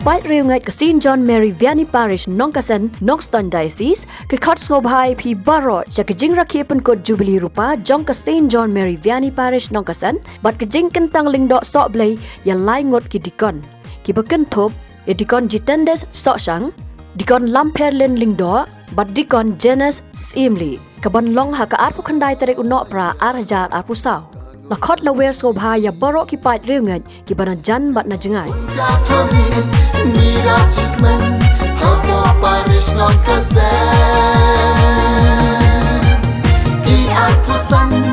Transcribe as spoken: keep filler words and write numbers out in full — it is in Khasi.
Paid Riewngeit ka St John Mary Vianney Parish Nongkasen, Nongstoiñ Diocese, ki khot sngewbha ïa phi baroh sha ka jingrakhe pynkut Jubili Rupa jong ka St John Mary Vianney Parish Nongkasen bad ka jingkyntang lyngdoh sohblei ïa lai ngut ki dikon, kiba kynthup ïa Dikon Jitendes Sohshang, Dikon Lampherlin Lyngdoh bad Dikon Janus Syiemlieh, kaban long ha ka arphew khyndai tarik u Nohprah ar hajar arphew saw. La khot la wer sngewbha ïa baroh ki paid Riewngeit kiba na jan bad na jngai. Nida Chikmen, Habo Parish Nongkasen. Ki arphew san